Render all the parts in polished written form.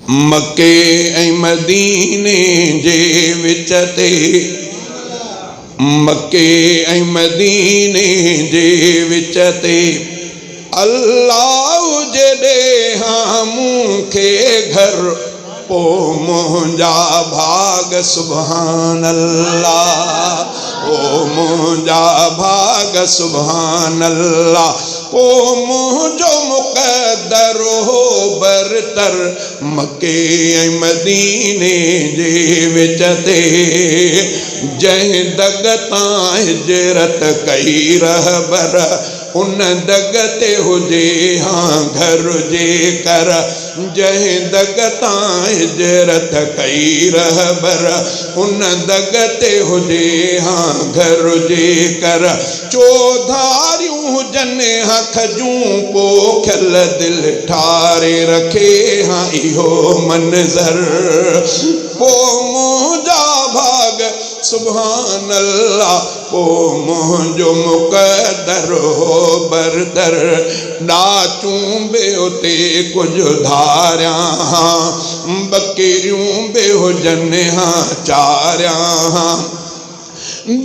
مڪي ۽ مديني جي وچ تي مڪي ۽ مديني جي وچ تي الله جيڏي مون کي گهر پو منهنجا ڀاڳ سبحان الله پو منهنجا ڀاڳ سبحان الله پو منهنجو مقدر هو برتر مڪي ۽ مديني جي وچ تي جنهن دڳ تان هجرت ڪئي رهبر ان دڳ تي هجي ها گهر جيڪر جنهن دڳ تان هجرت ڪئي رهبر ان دڳ تي هجي ها گهر جيڪر چوڌاريون هجن ها کجون پوکيل دل ٺاري رکي ها اهو منظر پو منهنجا ڀاڳ سبحان الله پو منهنجو مقدر هو برتر ڏاچون به اتي ڪجهه ڌاريان ها ٻڪريون به هجن ها چاريان ها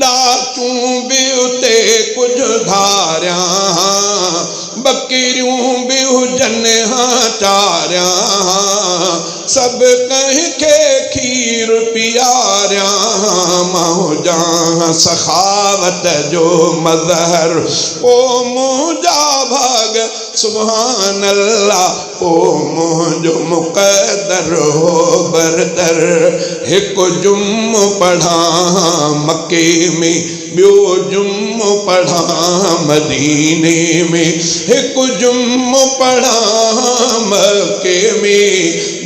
ڏاچون به اتي ڪجهه ڌاريان ها ٻڪريون به هجن ها چاريان ها سڀ ڪنهن کي کير پياريان ها مان هجان ها سخاوت جو مظهر پو منهنجا ڀاڳ سبحان الله پو منهنجو مقدر هو برتر هڪ جمعو پڙهان مڪي ۾ ٻيو جمعو پڙهان مديني ۾ هڪ جمعو پڙهان مڪي ۾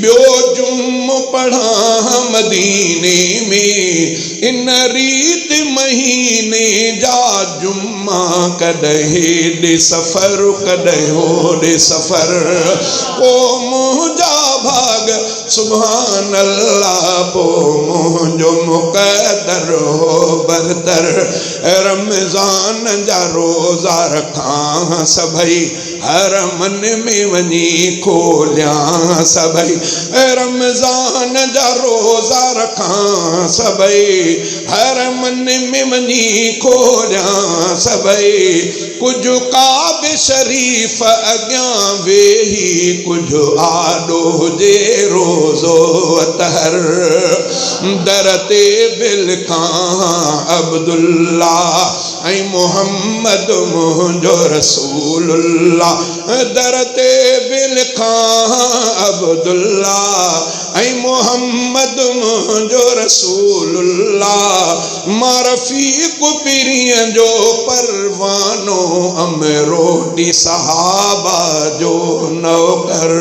ٻيو جمعو پڙهان مديني ۾ ان ريت مهيني جا جمعا ڪڏهن هيڏي سفر ڪڏهن هوڏي سفر پو منهنجا ڀاڳ سبحان الله پو منهنجو مقدر هو برتر رمضان جا روزا رکان سڀئي حرمن ۾ وڃي کوليان سڀئي رمضان جا روزا رکان سڀئي حرمن ۾ وڃي کوليان سڀئي ڪجهه ڪعبي شريف اڳيان ويهي ڪجهه آڏو هجي روضو اطهر در تي به لکان عبدالله ۽ محمد منهنجو رسول الله در تي به لکان عبدالله ۽ محمد منهنجو رسول الله مان رفيق پرينء جو پروانو امروٽي صحابه جو نوڪر.